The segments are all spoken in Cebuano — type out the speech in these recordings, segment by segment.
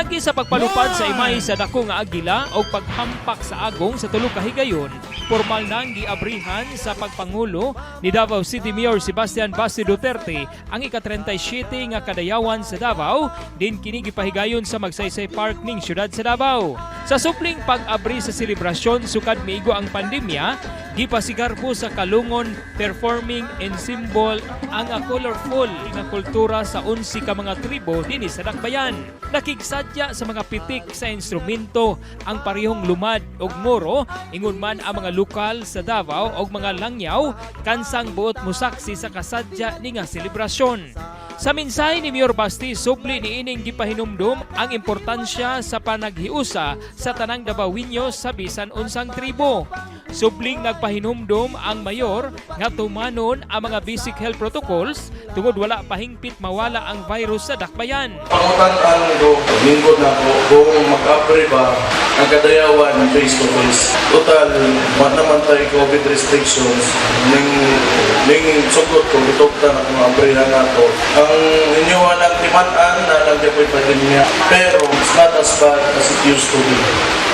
Pinaagi sa pagpalupad sa imahe sa dako nga agila o paghampak sa agong sa tulo ka higayon, formal nang giabrihan sa pagpangulo ni Davao City Mayor Sebastian Basti Duterte ang ika-37 nga Kadayawan sa Davao, din kini gipahigayon sa Magsaysay Park ning syudad sa Davao. Sa supling pag-abri sa selebrasyon sukad miigo ang pandemya, gipasigarbo sa Kalungon Performing Ensemble ang colorful nga kultura sa 11 ka mga tribo dinhi sa Dakbayan. Nakigsadya sa mga pitik sa instrumento ang parehong lumad og moro, ingon man ang mga lokal sa Davao og mga langyaw kansang buot musaksi sa kasadya ni nga selebrasyon. Sa mensahe ni Mayor Basti, subli ni ining gipahinumdum ang importansya sa panaghiusa sa tanang Dabawenyo sa bisan unsang tribo. Subling nagpahinumdum ang mayor nga tumanon ang mga basic health protocols tungod wala pahingpit mawala ang virus sa dakbayan. Pangutan-an ko, lingkod na ko, kung mag-abri ba ang Kadayawan face to face. Total, wa naman tayo COVID restrictions. Ning sugot ko, itugtan akong abrihan nato. Ang inyo lang timan-an na lang di po'y pandemya. Pero it's not as bad as it used to be.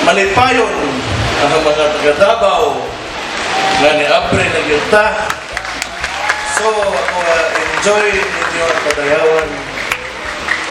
Malipayon ang mga taga Davao nga ni-abri na gyud ta. So, ako enjoy ninyo ang Kadayawan.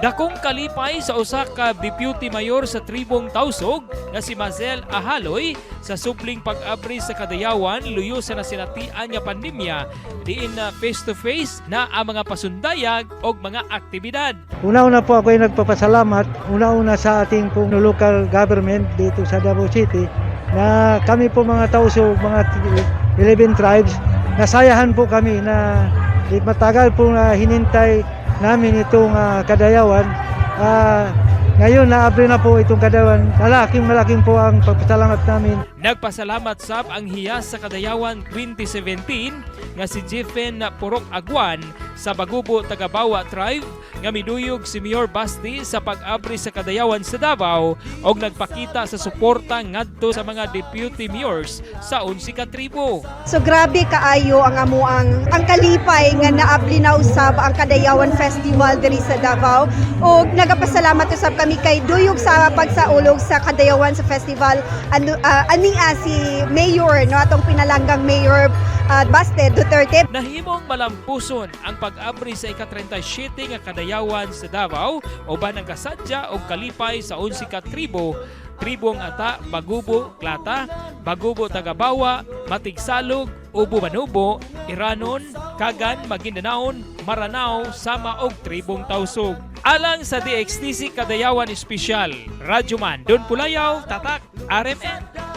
Dakong kalipay sa usa ka deputy mayor sa tribong Tausog nga si Mazel Ahaloy sa supling pag-abri sa Kadayawan luyo sa nasinatian nga pandemya, diin na face to face na ang mga pasundayag og mga aktibidad. Una-una po ako ay nagpapasalamat, una-una sa ating pong local government dito sa Davao City na kami po mga Tausog, mga 11 tribes, nasayahan po kami na matagal po na hinintay namin itong Kadayawan. Ngayon naabre na po itong Kadayawan. Malaking malaking po ang pagpasalamat namin. Nagpasalamat sab ang hiyas sa Kadayawan 2017 nga si Jeffen Purok Agwan sa Bagubo Tagabawa Tribe nga miduyog si Mayor Basti sa pag-abri sa Kadayawan sa Davao og nagpakita sa suporta ngadto sa mga deputy mayors sa 11 ka tribo. So grabe kaayo ang amuang ang kalipay nga naabli na usab ang Kadayawan Festival diri sa Davao ug nagapasalamat usab kami kay duyog sa pagsaulog sa Kadayawan sa festival ano ani si Mayor, no, atong pinalanggang Mayor Baste Duterte. Nahimong malampuson ang pag-abri sa ika-37 nga Kadayawan sa Davao uban ang kasadya og kalipay sa 11 ka tribo, tribong Ata, Bagubo, Klata, Bagubo Tagabawa, Matigsalog, Ubo Manubo, Iranon, Kagan, Maguindanaon, Maranao, sama og tribong Tausug. Alang sa DXTC Kadayawan Espesyal, Radyoman, Don Pulayaw, Tatak, RMN.